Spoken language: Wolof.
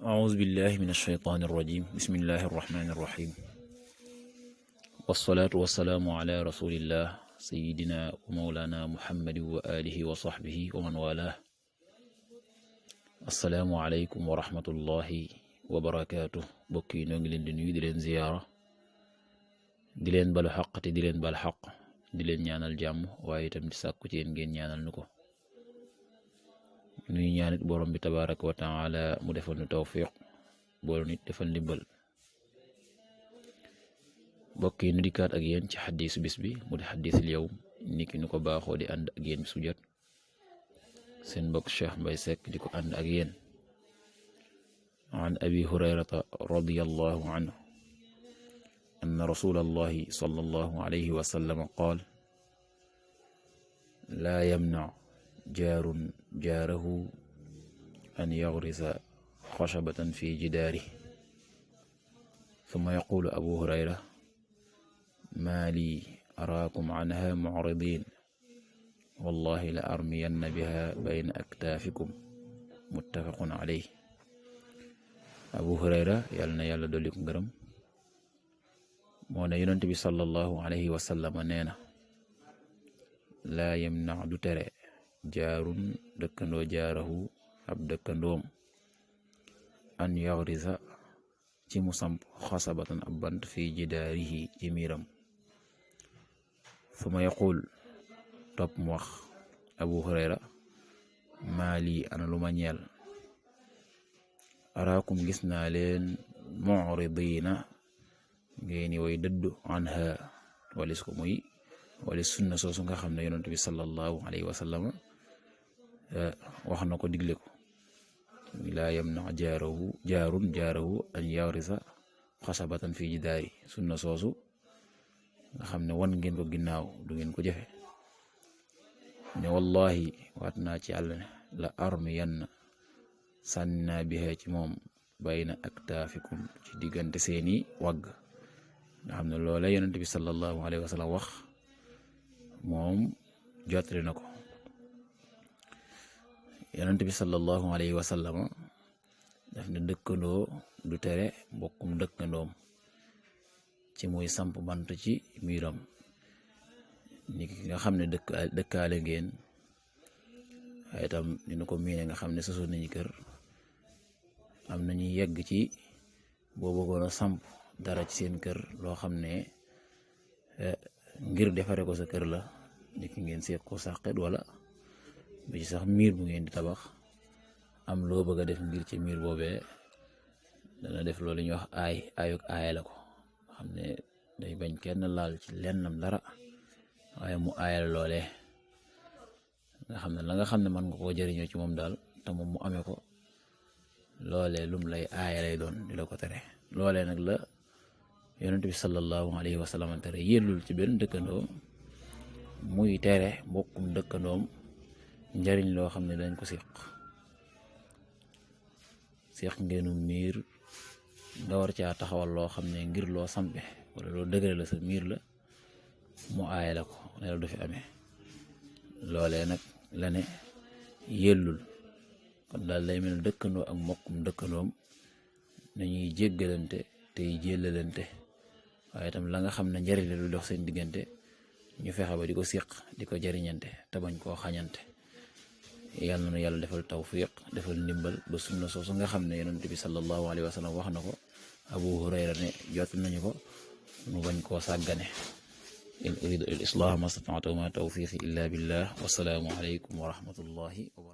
أعوذ بالله من الشيطان الرجيم بسم الله الرحمن الرحيم والصلاة والسلام على رسول الله سيدنا ومولانا محمد وآله وصحبه ومن والاه السلام عليكم ورحمة الله وبركاته bokki noo ngi leen di nuyu di leen ziyaara di leen balu xaq te di leen bal xaq di leen ñaanal jàmm waaye itam di sàkku ci yéen ngeen ñaanal nu ko nuy ñaanit borom bi tabaraka wa taala mu defal nu tawfiq boolu nit defal ndimbal bokk yi nu dikkaat ak yéen ci xadiisu bis bi mu di xadiisul yawm niki nu ko baaxoo di ànd ak yéen bis bu jot seen mbokk Cheikh Mbaye Seck di ko ànd ak yéen an abi hurayrata radiyallahu anhu anna rasulallahi sallallahu alayhi wa sallam qaal laa yamna jaarun jaarahu an yagrisa xashabatan fi jidaarih summa yaqulu abu hurayra maa lii araakum anha mucridin wallahi la armiyanna biha bayna aktaafikum muttafaqun alayh abu hurayra yàlla na yàlla dolli ko ngërëm moo ne yonent bi sallallahu alayhi wa sallam nee na laa yamna du tere jaarun dëkkandoo jaarahu ab dëkkandoom an yagrisa ci mu samp xasabatan ab bant fi jidaarihi ci miiram fu ma yaqul topp mu wax abu hurayra maa lii ana lu ma ñeel araakum gis naa leen mu'ridiina ngeeni way dëddu anha walis ko muy walis sunna soosu nga xam ne yonent bi sallallahu alayhi wa sallam wax na ko digle ko laa yamna jaarun jaarahu an yagrisa xasabatan fi jidaari sunna soosu nga xam ne wan ngeen ko ginnaaw du ngeen ko jëfe ne wallahi waat naa ci yàlla ne la armiyanna sànni naa biha ci moom bayna aktaafikum ci diggante seeni wagg nga xam ne loola yonent bi sallallahu alayhi wa sallam wax moom jottali na ko yonent bi sallallahu alayhi wa sallam daf ne dëkkandoo du tere mbokkum dëkkandoom ci muy samp bant ci miiram ni ki nga xam ne dëkkaale ngeen waaye itam dina ko miine nga xam ne sosoon nañu kër am nañu yegg ci boo bëggoon a samp dara ci seen kër loo xam ne ngir defare ko sa kër la ni ki ngeen seet ko sàqet wala bi ci sax miir bu ngeen di tabax am loo bëgg a def ngir ci miir boobee dana def loolu ñuy wax aayuk aaya la ko xam ne day bañ kenn laal ci lennam dara waaye mu aayal loolee nga xam ne la nga xam ne mën nga koo jëriñoo ci moom daal te moom mu amee ko loolee lum lay aaya lay doon di la ko tere loolee nag la yonent bi sallallahu alayhi wa sallam tere yellul ci benn dëkkandoo muy tere mbokkum dëkkandoom njariñ loo xam ne dañ ko seq ngeenu miir nga war caa taxawal loo xam ne ngir loo sampe wala loo dëgëre la sa miir la mu aaya la ko ne la du fi amee loolee nag la ne yellul kon daal day mel dëkkandoo ak mbokkum dëkkandoom nañuy jéggalante tey jéllalante waaye itam la nga xam ne njariñ la lu dox seen diggante ñu fexe ba di ko siq di ko jariñante te bañ koo xañante yàlla na yàlla defal tawfiq defal ndimbal ba sunna soosu nga xam ne yonent bi sallallahu alayhi wa sallam wax na ko abu hurayra ne jot nañu ko mu bañ koo sàggane in uridu al islaah ma stata'tu ma tawfiqi illa billah wasalaamu alaykum wa rahmatullahi wa barakatuh